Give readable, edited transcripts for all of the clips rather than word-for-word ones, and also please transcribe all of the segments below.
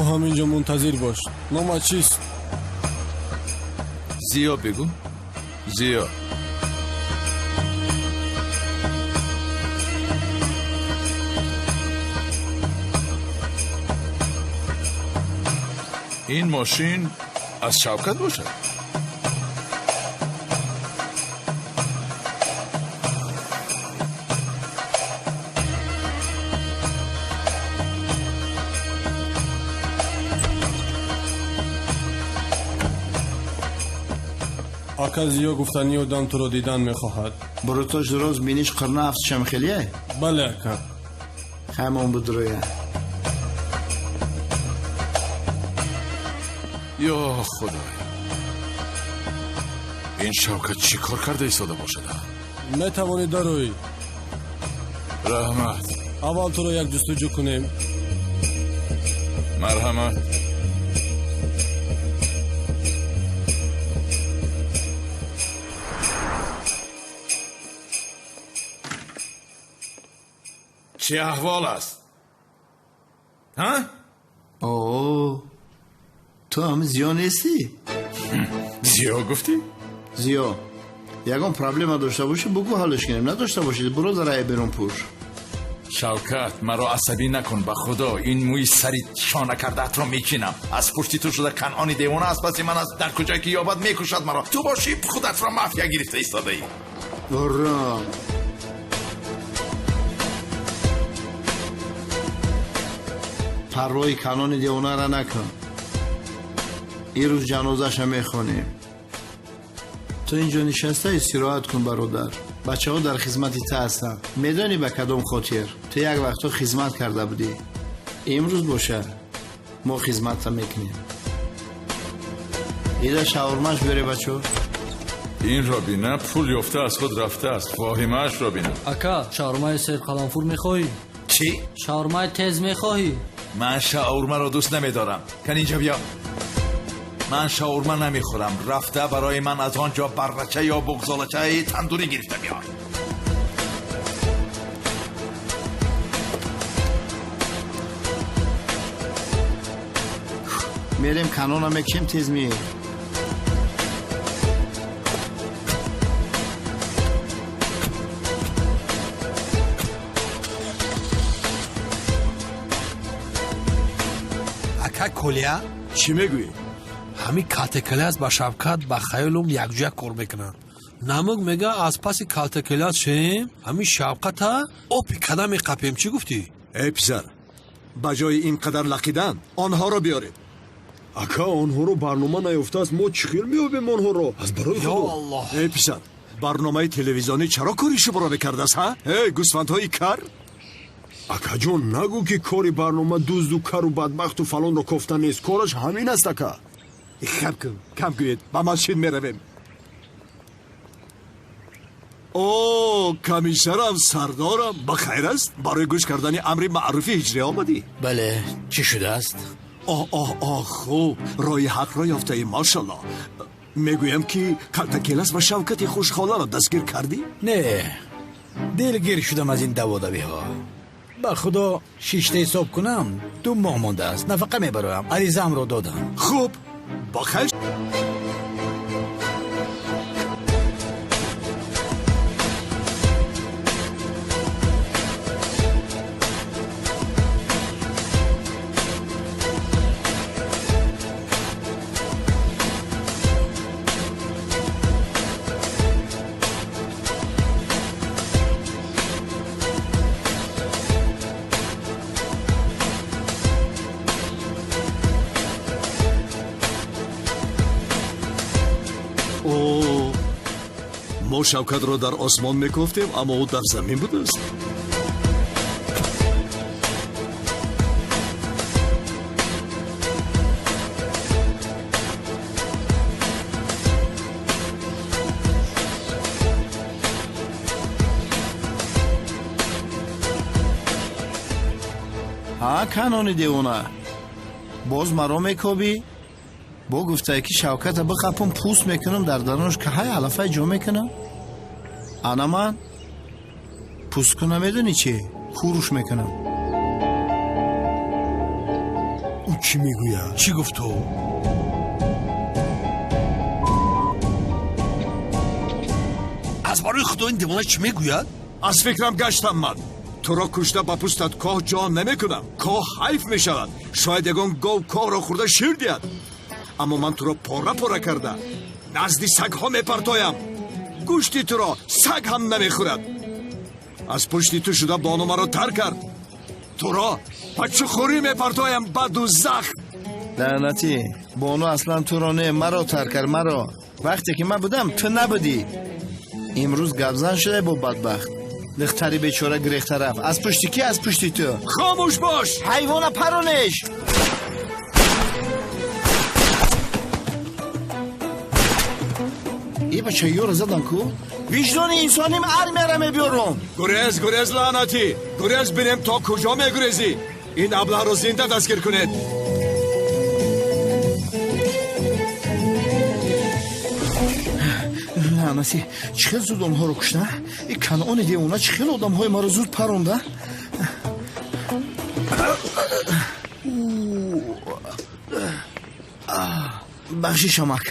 Ҳаминҷо мунтазир бош. Номат чист? Зиё бигӯ. Зиё. Ин мошин аз Шавкат бошад? Ака Зиё гуфтани одам туро дидан мехоҳад. Бурутош роз биниш қирна афтшам хеле? Бале, ака. Ҳамон будроя. Ё Худоё, ин Шавкат чӣ кор карда истода бошад? Метавонӣ дароӣ. Раҳмат. Аввал туро як ҷустуҷӯ кунем. Марҳамат. Чӣ аҳвол аст? Ҳа? О, ту ҳам Зиё нестӣ? Зиё гуфтӣ? Зиё, ягон проблема дошта бошӣ, бугӯ, ҳаллиш кунем. Надошта бошӣ, буро дар берун пӯш. Шавкат, маро асабӣ накун, ба худо ин мӯи сари шона кардаатро мечинам. Аз пушти ту шуда Канъони девона аз паси ман аст, дар куҷое ки ёбад мекушад маро. Ту бошӣ, худатро мафия гирифта истодаӣ. Уром. Парвои Канони девонара накун. Ин рӯз ҷанозаша мехонем. Ту инҷо нишаста истироҳат кун, бародар. Бачаҳо дар хизмати ту ҳастанд. Медонӣ ба кадом хотир? Ту як вақтҳо хизмат карда будӣ. Имрӯз боша мо хизматта мекунем. Ида шаурмаш бере, бачо. Инро бина, пул ёфта аз худ рафтааст. Воҳимаашро бина. Ака, шаурмаи серқаламфур мехоҳӣ? Чӣ? Шаурмаи тез мехоҳӣ? Ман шаурмаро дӯст намедорам. Кан инҷа биё. Ман шаурма намехӯрам. Рафта барои ман аз он ҷо баррача ё буғзолачаи тандурӣ гирифта биёр. Мерем, канона мекшем, тез меем. Ака Колия. Чӣ мегӯӣ? Ҳамин Калтакелиас ба Шавкат ба хаёлум якҷоя кор мекунанд. Намук мега, аз паси Калтакелиас шем, ҳамин Шавқата опи када меқапем. Чӣ гуфтӣ? Эй писар, ба ҷои ин қадар лақидан онҳоро биёред. Ака, онҳоро барнома наёфтааст, мо чӣ хел меёбем онҳоро? Аз барои Ё Худо. Аллоҳ. Эй писар, барномаи телевизионӣ чаро кори шуморо мекардааст, ҳа? Эй гӯсфандҳои кар. Акаҷон, нагӯ, ки кори барнома дузду кару бадбахту фалонро кофта нест. Кораш ҳамин аст, ака. Хам кун, кам гӯед, ба масҷид меравем. О, комиссарам, сардорам, ба хайр аст? Барои гӯш кардани амри маъруфи ҳиҷрӣ омадӣ? Бале, чӣ шудааст? Оҳ, оҳ, оҳ, хуб, роҳи ҳақро ёфтаӣ, машалло. Мегӯям, ки Калтакелас ва Шавкати хушхоларо дастгир кардӣ? Не, дилгир шудам аз ин даводавиҳо. Ба худо, шишта ҳисоб кунам, 2 моҳ мондааст, нафақа мебароям, аризаамро додам. Хуб, ба хайр. О, мо Шавкатро дар осмон мекофтем, аммо ӯ дар замин будааст. Ҳа, Канони девона, боз маро мекобӣ? Бо гуфтае, ки Шавката биқапум, пӯст мекунам, дар дарунаш каҳай алафай ҷо мекунам. Ана ман пӯсткуна, медонӣ чи куруш мекунам. Ӯ Чӣ мегӯяд? Чӣ гуфт ту? Аз барои худо ин девона чӣ мегӯяд? Аз фикрам гаштам ман. Туро кушта ба пӯстат коҳ ҷо намекунам. Коҳ ҳайф мешавад. Шояд ягон гов коҳро хӯрда шир диҳад. Аммо ман туро пора-пора карда назди сагҳо мепартоям. Гӯшти туро саг ҳам намехӯрад. Аз пушти ту шуда бону маро тар кард. Туро ба чухурӣ мепартоям ба дузах. Лаънатӣ, бону аслан туро не, маро тар кард, маро. Вақте ки ман будам, ту набудӣ. Имрӯз гапзан шуда бо бадбахт. Духтари бечора гирехта рафт. Аз пушти ки? Аз пушти ту. Хомӯш бош! Ҳайвона паронеш! Е бача ёро задан ку? Виҷдони инсоним армияра мебиёрам. Гурез, гурез, лаънатӣ! Гурез бинем то куҷо мегурезӣ. Ин аблаҳро зинда дастгир кунед. Лаънатӣ, чӣ хел зуд онҳоро кушта? И Канъони девона чӣ хел одамҳои маро зуд паронда? Бахшиш, амак.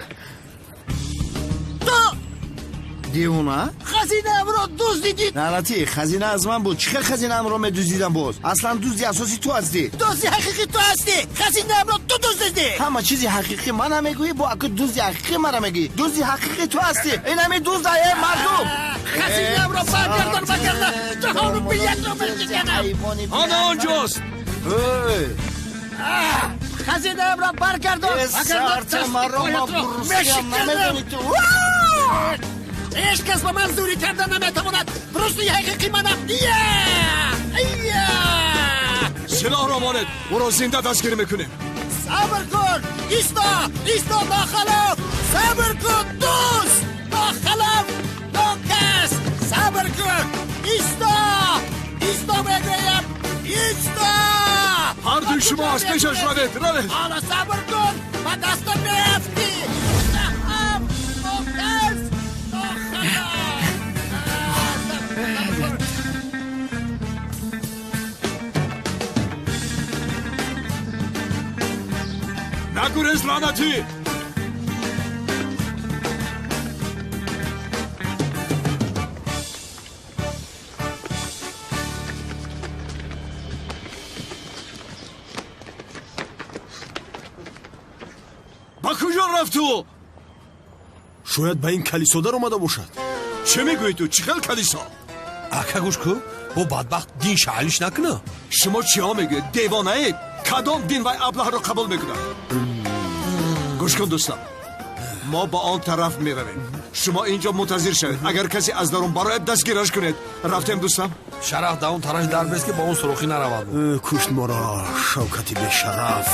Девона? Хазинаамро дуздидӣ! Лаънатӣ, хазина аз ман буд. Чӣ хел хазинаамро медуздидам боз? Аслан дузди асосӣ ту ҳастӣ. Дузди ҳақиқӣ ту ҳастӣ! Хазинаамро ту дуздидӣ! Ҳама чизи ҳақиқӣ мана мегӯӣ, бо аку дузди ҳақиқӣ мара мегӯӣ. Дузди ҳақиқӣ ту ҳастӣ. Ин ҳами дузд, э мардум! Хазинаамро баргардон, вагарна ҷаҳону биятро мешиканам! Ана онҷост! Хазинаамро баргардон, вагарна дасти поятро мешиканам! Ҳеҷ кас ба ман зӯрӣ карда наметавонад. Дузди ҳақиқӣ манам. Силоҳро монед, ӯро зинда дастгир мекунем. Сабр кун, исто, исто, нохалаф. Сабр кун, дӯст, нохалаф, нокас. Сабр кун, исто, исто мегӯям, исто. Ҳар дуи шумо аз пешаш равед, равед. Ҳоло сабр кун, ба дастам меафтӣ. Нокас, нохалаф. Нагурез, лаънатӣ! Ба куҷо рафт ӯ? Шояд ба ин калисо даромада бошад. Чӣ мегӯӣ ту? Чӣ хел калисо? Ака, гӯш кун, бо бадбахт дин шаҳлиш накуна. Шумо чиҳо мегӯед? Девонаед? Кадом дин вай аблаҳро қабул мекунад? Гӯш кун, дӯстам, мо ба он тараф меравем. Шумо инҷо мунтазир шавед. Агар касе аз дарун барояд, дастгираш кунед. Рафтем, дӯстам. Шараф дар он тарафи дар бест, ки ба он сурохӣ наравад. Кушт моро Шавкати бешараф.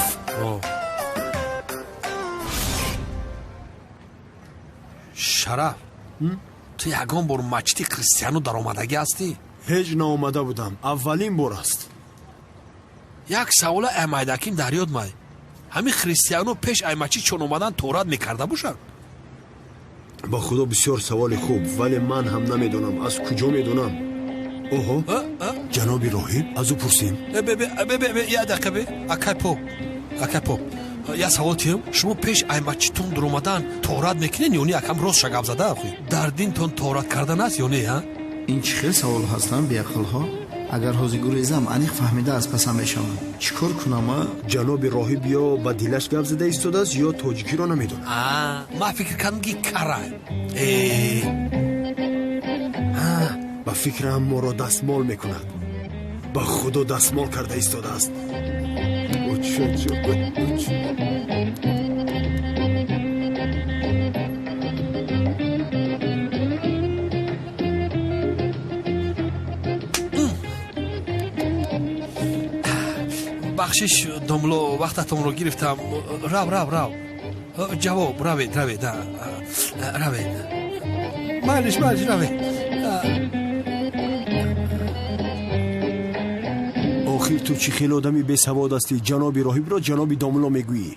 Шараф, ту ягон бор мачиди христиану даромадагӣ ҳастӣ? Ҳеҷ наомада будам, аввалин бор аст. Як савола аймайдаким дар ёд май. Ҳамин христиано пеш аймачи чон омадан торат мекарда бошанд? Ба худо, бисёр саволи хуб, вале ман ҳам намедонам, аз куҷо медонам. Оҳо, ҷаноби роҳиб, аз ӯ пурсем. Як дақиқа бе, акай поп, акай поп, як савол тиҳам. Шумо пеш аймачитон дуромадан торат мекунед ё не? Акам рост шагап зада, ахӯ, дар динтон торат кардан аст ё не? А Ин чӣ хел савол ҳастанд, беақлҳо? Агар ҳозир гурезам, аниқ фаҳмида аз пасам мешавам. Чӣ кор кунам, а? Ҷаноби роҳиб ё ба дилаш гап зада истодааст, ё тоҷикиро намедонад. Ман фикр кардам, ки кара. Ба фикрам, моро дастмол мекунад. Ба худо, дастмол карда истодааст. Бахшиш, домло, вақтатонро гирифтам. Рав, рав, рав, ҷавоб, равед, равед, равед, майлиш, майлиш, равед. Охир ту чӣ хел одами бесавод ҳастӣ, ҷаноби роҳибро ҷаноби домло мегӯӣ?